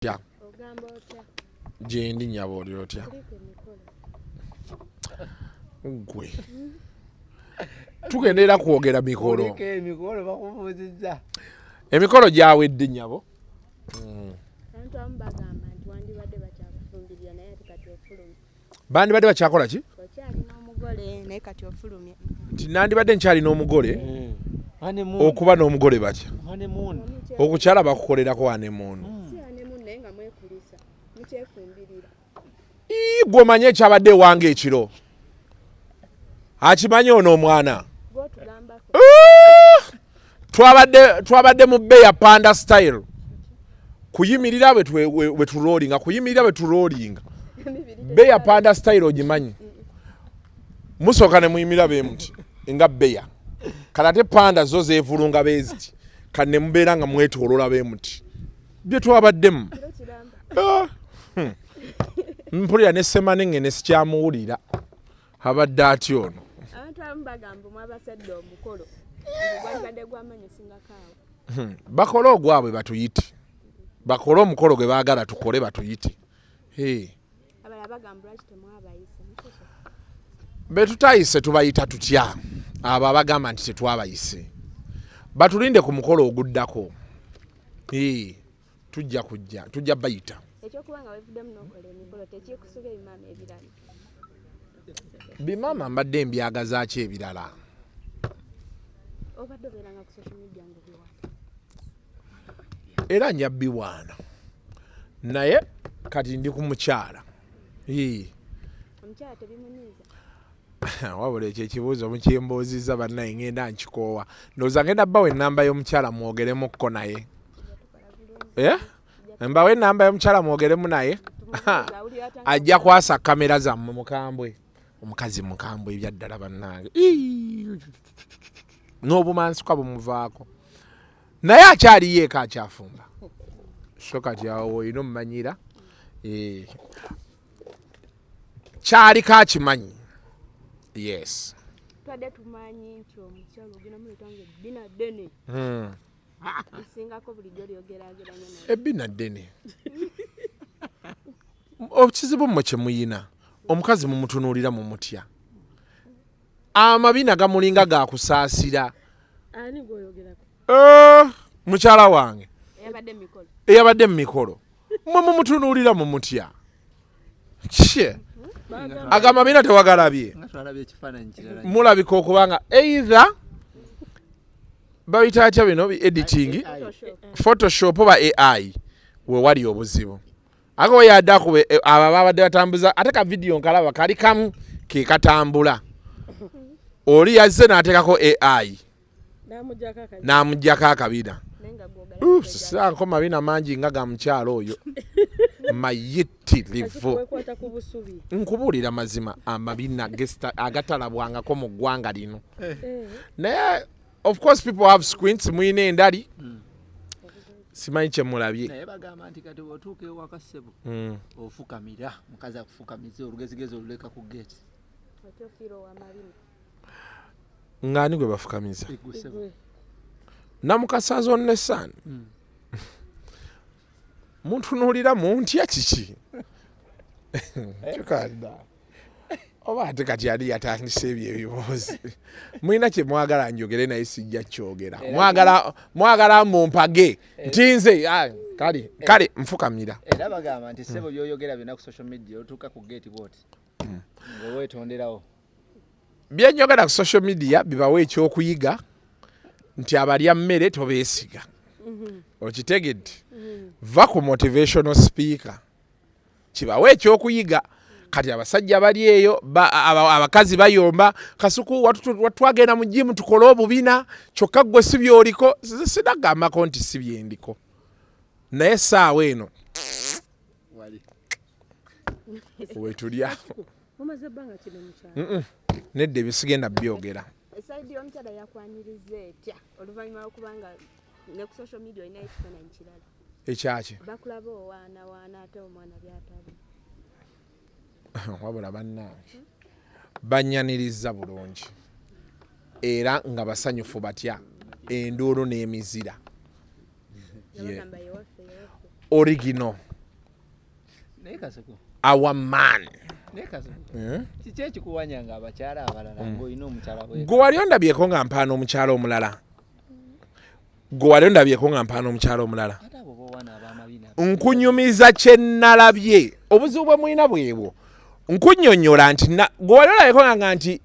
Otya? Ogamba otya? Gyendi nyabo, oli otya? Kuliko emikolo. Gwe tugenda era kwogera mikolo. Kuliko emikolo, bakubuuzizza. Emikolo gyawedde nyabo. Abantu abamu bagamba nti wandibadde bakyakufumbirira, naye ate kati ofulumye. Bandibadde bakyakola ki? Okyalina omugole, naye kati ofulumye. Nti nandibadde nkyalina omugole? Honeymoon. Okuba n'omugole batya? Honeymoon. Okukyala bakukolerako honeymoon? Si honeymoon, naye nga mwekulisa, mukyefumbirira. Ii, gwe omanye ekyabadde ewange ekiro, akimanyi ono omwana. Gwotugambako. Twabadde mu beya panda style, kuyimirira bwe turolinga, kuyimirira bwe turolinga. Emibiri. Beya panda style ogimanyi? Musooka ne muyimirira be muti nga beya, kati ate panda zo zeevulunga beeziti, kati ne mubeera nga mwetoolola be muti. Bye twabaddemu. Kiro kiramba. Ah. Mpulira ne semanenge sikyamuwulira, abadde atya ono? Abantu abamu bagamba mwabasedde omukolo gwandibadde gwamaanyi osingako awo. Bakole ogwabwe batuyite, bakole omukolo gwe baagala tukole batuyite. Hey. Abalala bagamba lwaki temwabayise? Musoso. Be tutayise tubayita tutya? Abo abagamba nti tetwabayise batulinde ku mukolo oguddako. Hey, tujja kujja, tujja bayita. Ekyokuba nga wevuddemu n'okola emikolo tekikusuba ebimaama ebirala? Bimaama mbadde mbyagazaaki ebirala? Obadde obeeranga ku social media ngaobiwasa. Era nja biwaana, naye kati ndi ku mukyala. Ee. Omukyala tebimunyiiza? Wabula ekyo ekibuuzo mukyembuuzizza bannaye, ngenda nkikoowa. Ndowooza ngenda bawa enamba y'omukyala mwogeremukko naye. Eh? Mbawe enamba y'omukyala mwogeremu naye, ajja kwasa kamera zammwe. Mukambwe, omukazi mukambwe ebyaddala bannange. Ii! N'obumansuka bumuvaako, naye akyaliyo eka akyafumba, so kati awo olina omumanyira. Eh. Kyaliko akimanyi, yes. Twadde tumanyi nti omukyala ogenda muleeta nga ebbina ddene lisingako bulijjo lyogerageranya naye. Ebbina ddene, okizibu mmwe kye muyina, omukazi mumutunuulira mumutya, amabina gamulinga gakusaasira. Ani gwoyogerako? Eh, mukyala wange. Eyabadde mikolo. Eyabadde mu mikolo, mmwe mumutunuulira mumutya kye agamba bina tewagalabye. Nga twalabye ekifaananyi kirala. Mulabika okuba nga either babita atya bino editing? AI. Photoshop oba AI, wewali obuzibu. Ate we yadde akube abo babadde batambuza ate ka vidiyo nkalaba kali kamu ke katambula, oli yazze n'ateekako AI. N'amuggyako akabina. N'amuggyako akabina. Naye nga gwogala. Sisaanko mabina mangi nga ga mukyalo oyo mayitirivu. Wekwata ku busubi. Nkubuulira mazima, amabina agatalabwangako mu ggwanga lino. Eh. Naye of course people have squints, muyina endali, simanyi kyemulabye. Naye bagamba nti kati bw'otuuka ewaka ssebo, ofukamira mukazi akufukamize, olugezigezi oluleka ku geeti. Otya ofiira ow'amabina? Ng'ani gwe bafukamiza? Egwe ssebo. Namukasaza onnesan. Muntunuulira muntya kiki? Kikanda oba ate kati ani yatandise ebyo ebibuuzi? Mulina kye mwagala njogere, naye sijja kyogera. Mwagala mumpage nti nze ah, kale kale nfukamira. Era bagamba nti ssebo, by'oyogera byonna ku social media, otuuka ku geeti bwoti nga weetonderawo. Byenjogera ku social media bibawe ekyokuyiga nti abalya mmere tobeesiga. Okitegedde? Va ku motivational speaker, kibawe ekyokuyiga. Kati abasajja bali eyo abakazi bayomba, "Kasuku, twagenda mu gym tukole obubina, kyokka gwe si byoliko." Nze sinagambako nti si byendiko, naye essaawa eno wali wetulya. Mumaze ebbanga kino mukyalo? Nedda, ebyo sigenda byogera. E side y'omukyala yakwaniriza etya oluvannyuma lw'okuba nga ne ku social media olinayo ekifaananyi kirala? Ekyaki? Bakulaba owaanawaana ate omwana byatali. Wabula bannange banyaniriza bulungi era nga basanyufu, batya enduulu n'emizira. Yabagamba yewaffe, yewaffe. Original. Naye Kasuku, Our man. Naye Kasuku, Eh? Kiki ekikuwanya nga abakyala abalala ng'olina omukyala bwe? Gwe wali ondabyeko nga mpaana omukyala omulala? Gwe wali ondabyeko nga mpaana omukyala omulala? Ate abo bowaana ab'amabina. Nkunyumiza kye nalabye. Obuzibu bwe mulina bwebwo. Nkunnyonnyola nti gwe wali olabyeko nga nti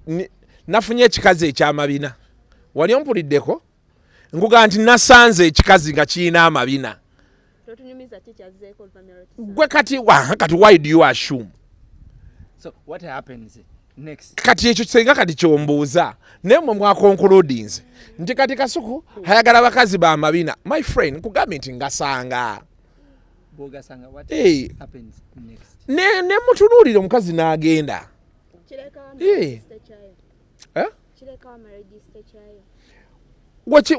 nafunye ekikazi ekyamabina? Wali ompuliddeko nkugamba nti nasanze ekikazi nga kirina amabina? Totunyumiza ki kyazzeeko oluvannyuma lw'ekisaawe? Gwe kati kati why do you assume? So what happens next? Kati ekyo senga kati kyombuuza, naye mwe mwakonkuludinze nti kati Kasuku ayagala bakazi bamabina. My friend, nkugambye nti ngasanga. Bw'ogasanga, what Hey. happens next? Ne mutunuulira omukazi n'agenda. Kirekawo Eh. marriage kyayo. Eh? Kirekawo marriage kyayo.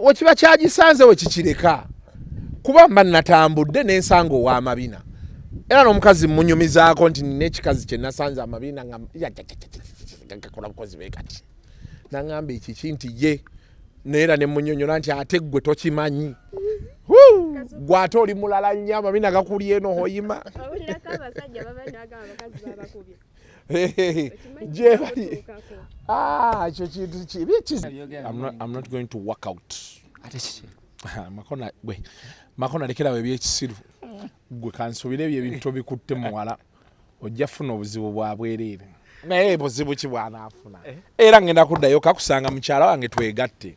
Wekiba kyagisanze wekikireka, kuba mba natambudde nensanga ow'amabina, era n'omukazi munyumizaako nti nina ekikazi kye nasanze amabina nga gakola bukozi bwe kati, naŋŋamba ekiki nti ye, naye era ne munyonyola nti ate ggwe tokimanyi. Huu! Gwe ate oli mulala nnyo, amabina gakuli eno hoyima. Owulirako abasajja baba nagamba abakazi babakubye. Okimanyi? Gye bali. Kutuukako. Ah, ekyo kintu kibi Byogera. I'm not going to work out. Ate kiki? Makona, gwe Makona, lekerawo ebyekisiru. Gwe kansuubire ebyo ebintu tobikutte muwala, ojja funa obuzibu bwa bwereere. Naye buzibu ki bwanaafuna? Era ngenda kuddayo kakusanga mukyala wange twegatte.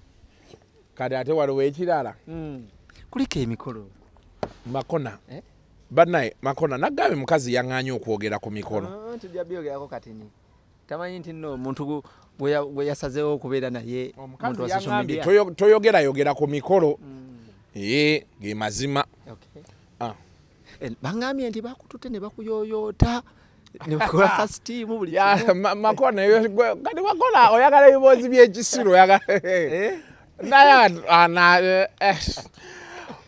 Kati ate waliwo ekirala. Kuliko emikolo. Makona. Eh? Bannaye Makona nagambye mukazi yaŋŋaanye okwogera ku mikolo. Ah, tujja byogerako. Katini tamanyi nti nno omuntu gwe yasazeewo okubeera naye muntu wa social yaŋŋambye media. Toyogerayogera ku mikolo. Ee, ge mazima. Okay. Ah. Eh, baŋŋambye nti bakututte ne bakuyoyoota ne bakola kasitiimu buli Ya, kimu. Makona kati Makona oyagala ebiboozi byekisiru, oyagala Eh? naye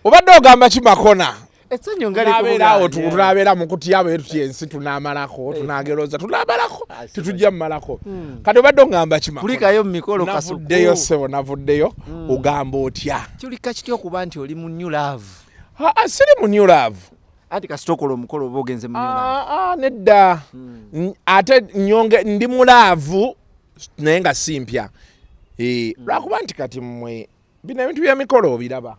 obadde ogamba ki, Makona? Essanyu nga Tunabeera awo, likubugaanye. tunabeera mu kutya bwe tutya, ensi tunaamalako, tunageroza tunaamalako, Ah, si. tetujja mumalako. Kati obadde ogamba ki, Makona? Kulikayo mu mikolo, Kasuku. Navuddeyo ssebo, navuddeyo. Ogamba otya? Kyulika kitya okuba nti oli mu new love? Ah, siri mu new love. Anti kasita okola omukolo oba ogenze mu new love. Ah, ah, nedda. Ate nyonge ndi mu love naye nga si mpya. Eh, lwakuba nti kati mmwe bino ebintu by'emikolo obiraba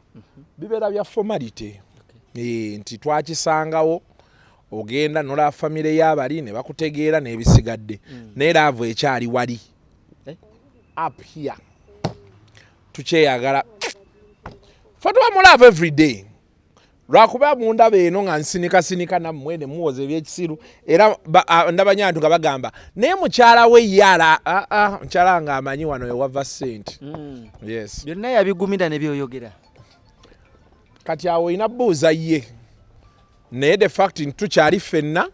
bibeera bya formality. Eh, nti twakisangawo, ogenda nolaba famire y'abali ne bakutegeera n'ebisigadde, naye love ekyali wali. Eh? Up here tukyeyagala, fe tuba mu love everyday, lwakuba mundaba eno nga nsinikasinika nammwe ne muwoza ebyekisiru. Era ndaba nyantu nga bagamba naye mukyala we yala. Ah, mukyala nga amanyi wano ewava ssente. Yes. Byonna yabigumira ne byoyogera. Kati awo olina buuza ye, naye the fact nti tukyali ffenna,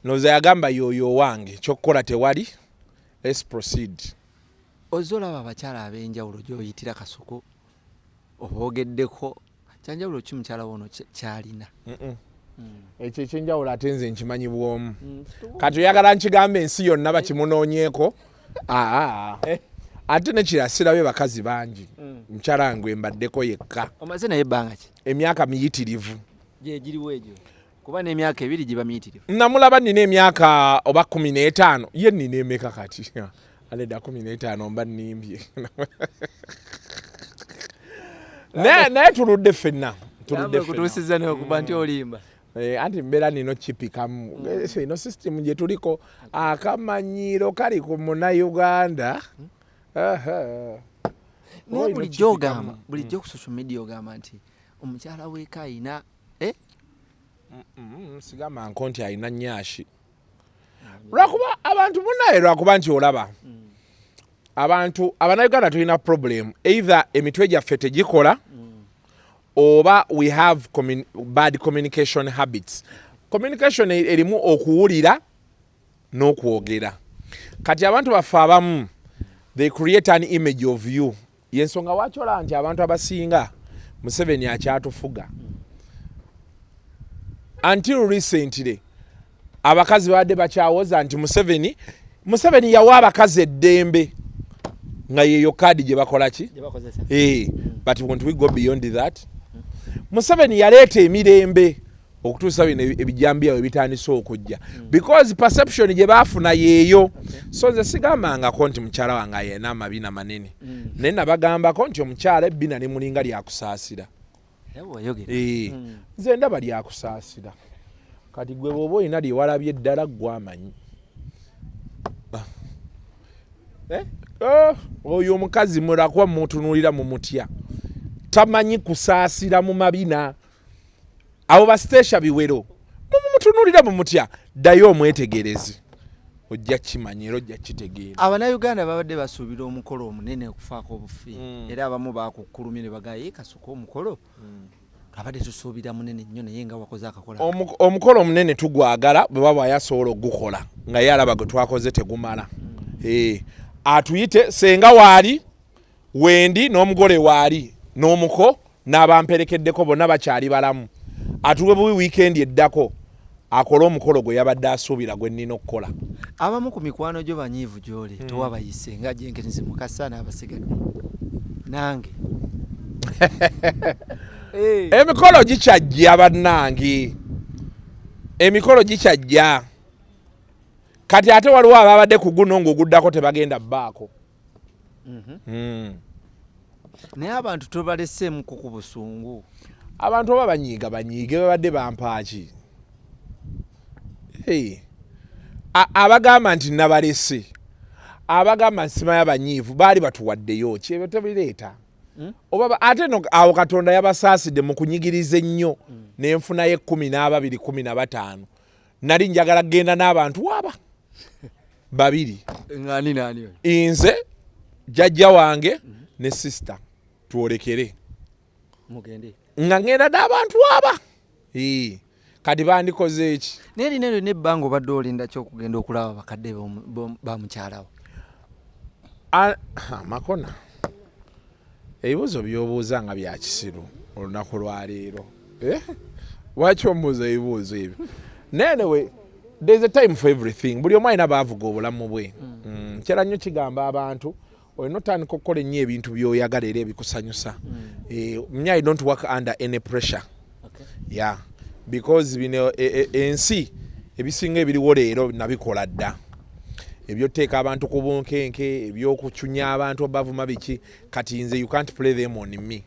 noza yagamba yoyo owange, kyokkola tewali, let's proceed. Ozze olaba abakyala ab'enjawulo gy'oyitira, Kasuku, oboogeddeko, kyanjawulo ki mukyala wono kyalina? Ekyo ekyenjawulo ate nze nkimanyi bwomu. Kati oyagala nkigamba ensi yonna bakimunoonyeeko? Aa, ate nekira sirabye bakazi bangi, mukyala wange mbaddeko yekka. Omaze naye ebbanga ki? Emyaka miyitirivu. Gyegiriwo egyo, kuba n'emyaka 2 giba miyitirivu. Namulaba nina emyaka oba 15, ye nina emeka kati? Aledda 15 mba nnimbye. Naye tuludde ffenna, tuludde ffenna. Kutuusiza neokuba nti olimba. Eh, anti mbeera nina okipikamu. Eno system gye tuliko, akamanyiiro kali ku Munnayuganda. Aha. Naye Olina bulijjo okipikamu. ogamba, bulijjo ku social media ogamba nti omukyala weeka ayina, eh? Sigamba nko nti alina nyashi, lwakuba abantu munaye, lwakuba nti olaba abantu Abannayuganda tulina problem, either emitwe gyaffe tegikola oba we have bad communication habits. Communication erimu okuwulira n'okwogera. Kati abantu baffe abamu, they create an image of you. Yensonga waki olaba nti abantu abasinga Museveni akyatufuga. Until recently abakazi babadde bakyawoza nti Museveni yawa abakazi eddembe nga yeyo kaadi gye bakola ki. Gye bakozesa. Eh, but won't we go beyond that? Museveni yaleeta emirembe. Okutuusa bino ebijambiya we bitandise okujja, because perception gye baafuna yeeyo. So nze sigambangako nti mukyala wange ayina amabina manene, naye nabagambako nti omukyala ebbina limulinga lyakusaasira. Era bw'oyogera. Eh, nze ndaba lyakusaasira. Kati gwe bw'oba olina lyewalabye eddala, gwe amanyi. Ah. Eh? Oh, oyo omukazi mulakuba mutunuulira mumutya, tamanyi kusaasira mu mabina. Abo basiteesha biwero mumutunuulira mumutya. Ddayo omwetegereze, ojja kimanya era ojja kitegeera. Abannayuganda babadde basuubira omukolo omunene okufaako obufi. Era abamu bakukkulumye ne bagamba, "Ye Kasuku, omukolo abadde tusuubira munene nnyo, naye nga wakoze akakola." Omukolo omunene tugwagala bwe baba yasobola ogukola nga ye alaba gwe twakoze tegumala. Eh, atuyite senga waali, wendi n'omugole waali n'omuko n'abamperekeddeko bonna bakyali balamu, atuwe buwi wiikendi eddako akole omukolo gwe yabadde asuubira gwe nnina okukola. Abamu ku mikwano gyo banyiivu gy'oli, tewabayise nga Jenkins Mukasa n'abasigadde nange. Eh. Emikolo gikyajja, bannange, emikolo gikyajja. Kati ate waliwo ababadde ku guno ng'oguddako tebagenda bbaako. Naye abantu tobaleseemuko ku busungu? Abantu oba banyiiga banyiige, babadde bampaaki. Hey. Abagamba nti nabalese, abagamba nsimaya banyiivu, baali batuwaddeyo ki? Ebyo tebireeta. Oba ate no awo Katonda yabasaasidde mu kunyigiriza ennyo nenfunayo 12, 15. Nali njagala kugenda n'abantu waba babiri. Ngani nani oyo? Nze, jjajja wange ne sister, twolekere. Mugende. Nga ngenda n'abantu aba. Ee, kati bandikoze eki? Naye lina eryo nebbanga obadde olinda ki okugenda okulaba bakadde ba mukyalawo? Makona, ebibuuzo by'obuuza nga bya kisiru olunaku lwaleero. Eh? Lwaki omubuuza ebibuuzo ebyo? Naye anyway, there's a time for everything. Buli omu alina baavuga obulamu bwe. Kyera nnyo kigamba abantu olina otandika okukola ennyo ebintu by'oyagala era ebikusanyusa. Eh, me, I don't work under any pressure. Yeah, because bino ensi ebisinga ebiriwo leero nabikola dda, ebyokuteeka abantu ku bunkenke, ebyokucunya abantu obavuma biki. Kati nze you can't play them on me.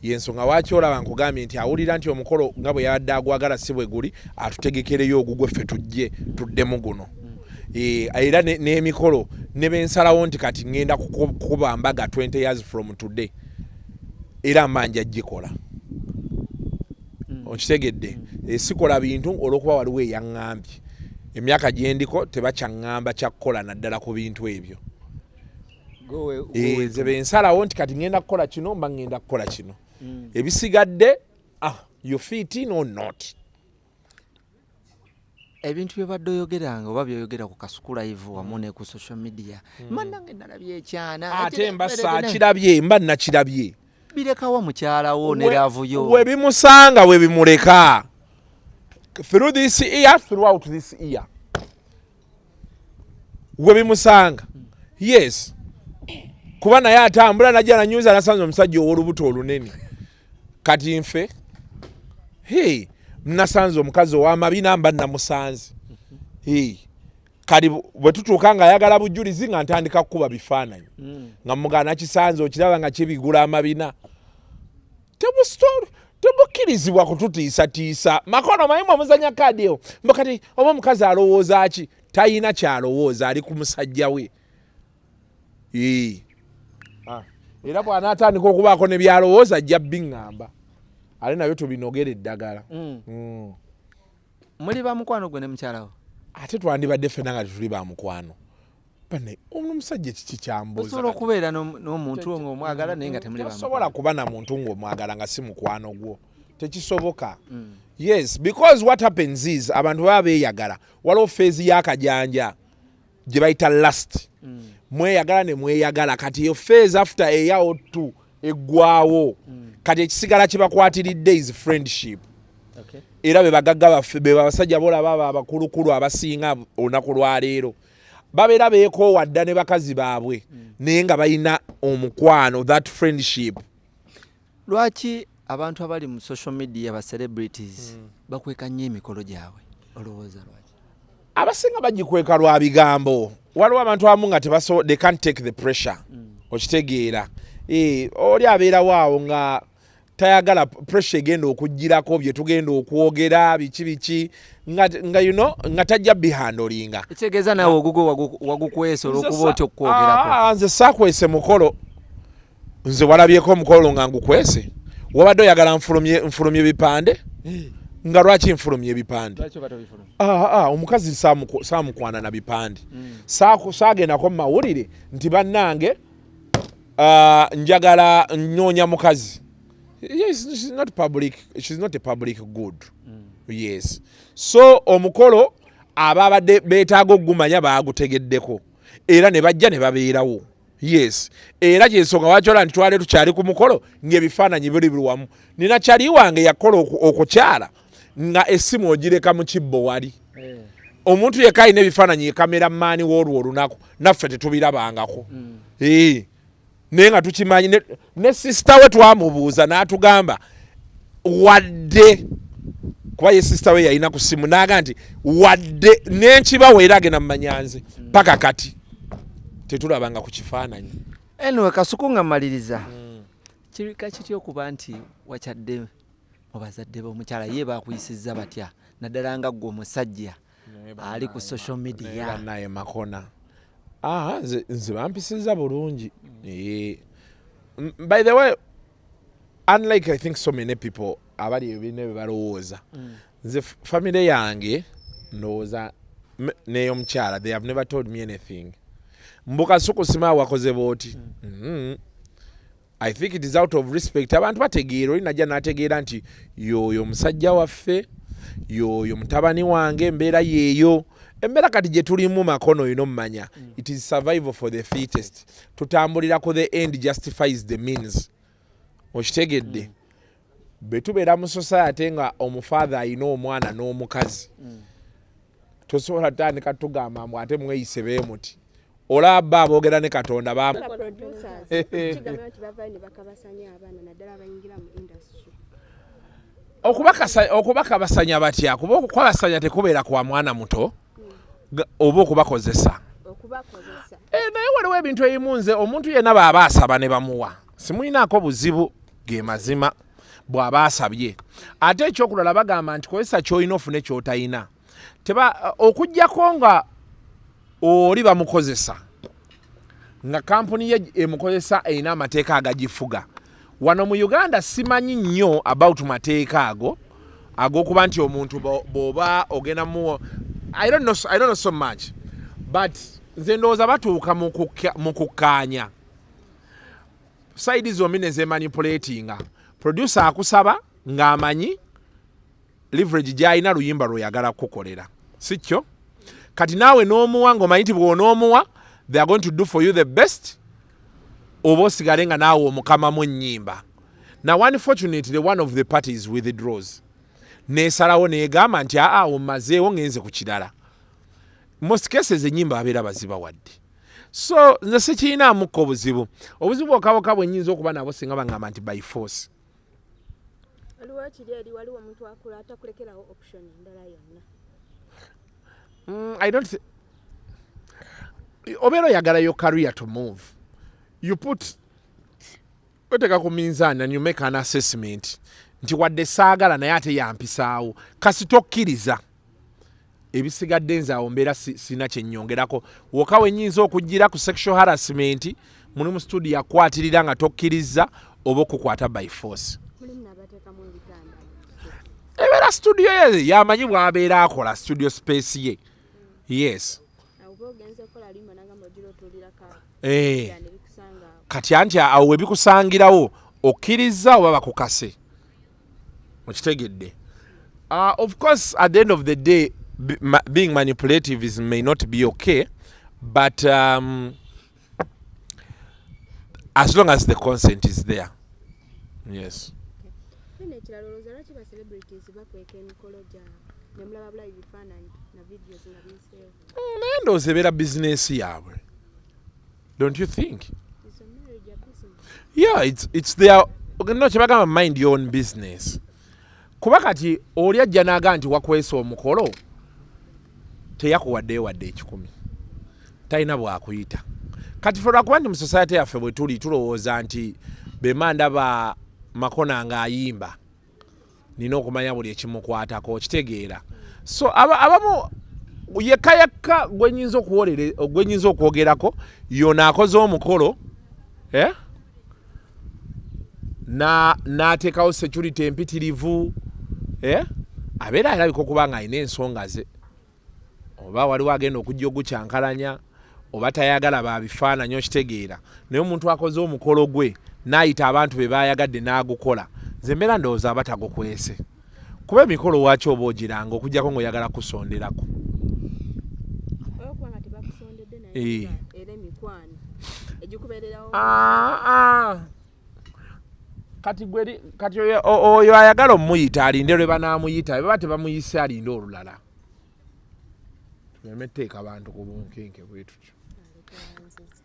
Yensonga waki olaba nkugambye nti awulira nti omukolo nga bwe yabadde agwagala si bwe guli, atutegekereyo ogugwe, ffe tujje tuddemu guno. Eh, era n'emikolo ne bensalawo nti kati ŋŋenda kukuba mbaga 20 years from today, era mba nja gikola. Okitegedde? Eh, sikola bintu olw'okuba waliwo eyaŋŋambye. Emyaka gyendiko tebakyaŋŋamba kyakkola, naddala ku bintu ebyo. Eh, nze bensalawo nti kati ŋŋenda kukola kino, mba ŋŋenda kukola kino. Ebisigadde, ah, you fit in or not. Ebintu byobadde oyogeranga oba byoyogera ku Kasuku Live wamu ne ku social media, mannange nalabye ekyana. Ate mba saakirabye, mba nakirabye. Birekawa mukyalawo ne love yo? We bimusanga, we bimuleka through this year, throughout this year, we bimusanga. Yes, kuba naye atambula najja nanyuza nasanze omusajja ow'olubuto olunene. Kati nfe, hey, nasanze omukazi ow'amabina, mba namusanze. Hey, kati bwe tutuuka nga ayagala bujulizi, nga ntandika kukuba bifaananyi nga mugana nakisanze, okiraba nga kibigula amabina. Tebukkirizibwa kututiisatiisa. Makono mayimu omuzanya kaadi eyo mba kati oba omukazi alowooza ki? Talina kyalowooza, ali ku musajja we. Ee. Ah, era bw'anaatandika okubaako ne byalowooza, ajja biŋŋamba, ate nabyo tubinogera eddagala. Muli ba mukwano gwe ne mukyalawo? Ate twandibadde ffenna nga tetuli ba mukwano? Bane, ono omusajja kiki kyambuuza? Osobola okubeera n'omuntu ng'omwagala naye nga temuli ba Tosobola kuba na muntu ng'omwagala nga si mukwano gwo, tekisoboka. Yes, because what happens is abantu baba beeyagala, waliwo phase y'akajanja gye bayita lust. Mweyagala ne mweyagala, kati eyo phase after a year or two eggwawo. Kati ekisigala kibakwatiridde is friendship. Era be bagagga baffe, be babasajja bolaba abo abakulukulu abasinga olunaku lwaleero babeera beekoowa dda ne bakazi baabwe, naye nga balina omukwano, that friendship. Lwaki? Abantu abali mu social media, ba celebrities, bakweka nnyo emikolo gyabwe. Olowooza lwaki? Abasinga bagikweka lwa bigambo. Waliwo abantu abamu nga tebaso, they can't take the pressure. Okitegeera? Eh, oli abeerawo awo nga tayagala pressure egenda okugirako bye tugenda okwogera, biki biki, nga nga tajja bihandlinga. Ekitegeeza naawe ogugwo wagukwesa olwokuba otya okukwogerako? Ah, nze saakwese mukolo. Nze walabyeko omukolo nga ngukwese? Wabadde oyagala nfulumye bipande? Nga lwaki nfulumye ebipande? Lwaki oba tobifulumya? Ah, ah, omukazi saamukwana na bipande. Saagendako mu mawulire nti bannange, ah, njagala nnoonya mukazi. Yes, she's not public, she's not a public good. Yes, so omukolo ababadde beetaaga okugumanya baagutegeddeko era ne bajja ne babeerawo. Yes, era kyensonga wakyola nti twale tukyali ku mukolo ng'ebifaananyi biri buli wamu. Nina kyali wange yakola okukyala nga essimu ogireka mu kibbo wali. Omuntu yekka alina ebifaananyi ye cameraman w'olwo olunaku, naffe tetubirabangako. Eh, naye nga tukimanyi ne sister we twamubuuza n'atugamba wadde kuba ye sister we yalina ku simu, n'aga nti wadde nenkibawo era agenda mumanya nze paka kati tetulabanga ku kifaananyi. Anyway, Kasuku, nga mmaliriza, kirika kitya okuba nti wakyadde mu bazadde b'omukyala? Ye bakuyisizza batya, naddala nga ggwe omusajja ali ku social media? Bannaye makona. Ah, nze bampisiza bulungi. Eh. By the way, unlike I think so many people abali ebirina bye balowooza, nze family yange ndowooza n'ey'omukyala, they have never told me anything mbu Kasuku sima wakoze booti. I think it is out of respect. Abantu bategeera, oli najja n'ategeera nti yoyo musajja waffe, yoyo mutabani wange. Embeera yeeyo, embeera kati gye tulimu makono olina omumanya, it is survival for the fittest. Tutambulira ku the end justifies the means. Okitegedde? Bwe tubeera mu society nga omufather alina omwana n'omukazi, tosobola tutandika tugamba mbu ate mweyise bee muti. Olaba aboogera ne Katonda ba Producers kigamba nti bavayo ne bakabasanya abaana, naddala abayingira mu industry. Okubakabasanya batya? Kuba okukabasanya tekubeera kwa mwana muto oba okubakozesa. Okubakozesa. Eh, naye waliwo ebintu ebimu nze omuntu yenna bw'aba asaba ne bamuwa simulinaako buzibu, ge mazima, bw'aba asabye. Ate ekyokulala bagamba nti kozesa ky'olina ofune ky'otalina. Teba okugjako nga oli bamukozesa nga kampuni ye emukozesa erina amateeka agagifuga. Wano mu Uganda simanyi nnyo about mateeka ago ag'okuba nti omuntu bw'oba ogenda mu I don't know so much, but nze ndowooza batuuka mu kukkaanya side zombi ne zemanipulatinga. Producer akusaba ng'amanyi leverage gy'alina, luyimba lweyagala kukukolera, si kyo? Kati naawe n'omuwa ng'omanyi nti bw'onoomuwa they are going to do for you the best, oba osigale nga naawe omukamamu ennyimba. Now unfortunately one of the parties withdraws, nesalawo negamba nti aa, omazeewo, ngenze ku kirala. Most cases ennyimba babeera bazibawadde, so nze sikirinaamuko obuzibu. Obuzibu bwokka bwe nnyinza okuba nabo singa baŋŋamba nti by force. Waliwo kiri eri, waliwo omuntu akula atakulekerawo option endala yonna. I don't obeera oyagala your career to move, you put oteeka ku minzaani and you make an assessment nti wadde saagala naye ate yampisaawo, kasi tokkiriza ebisigadde. Nze awo mbeera sina kyennyongerako. Wokka we nnyinza okugira ku sexual harassment, muli mu studio akwatirira nga tokkiriza oba okukwata by force. Mulimu n'abateekamu ebitanda. Ebeera studio ye, yamanyi bw'abeera akola studio space ye, yes. Awo oba ogenze kukola luyimba nagamba ogira otuulirako awo. Eh. Ne bikusanga awo. Kati anti awo webikusangirawo, okkiriza oba bakukase? Okitegedde? Of course at the end of the day being manipulative is may not be okay, but as long as the consent is there, yes. Then ekirala, olowooza lwaki ba celebrities bakweka emikolo gyabwe ne mulaba bulabi bifaananyi na videos nga biyiseewo? Naye ndowooza ebeera bizinesi yaabwe, don't you think? Is a marriage a business? Yeah, it's their No, kyebagamba, mind your own business. Kuba kati oli ajja n'aga nti wakwesa omukolo, teyakuwaddeyo wadde 100, talina bwakuyita. Kati fe lwakuba nti mu society yaffe bwe tuli, tulowooza nti bema ndaba Makona ng'ayimba, nina okumanya buli ekimukwatako, okitegeera? So abamu yekka yekka gwe nyinza okwogerako, yono akoze omukolo, eh? N'ateekawo security empitirivu, eh? Abeera alabika okuba nga alina ensonga ze, oba waliwo agenda okujja ogukyankalanya, oba tayagala babifaananyi, okitegeera? Naye omuntu akoze omukolo gwe n'ayita abantu be bayagadde n'agukola, nze mbeera ndowooza aba tagukwese. Kuba emikolo waaki oba ogiranga okugjako ng'oyagala kusonderako? Olwokuba nga tebakusondedde, naye nga era emikwano egikubeererawo. Ah, ah. Kati gwe kati oyo ayagala omuyita alinde lwe banaamuyita, baba tebamuyise alinde olulala. Tuleme teeka bantu ku bunkenke bwe tutyo. Aleka nziza.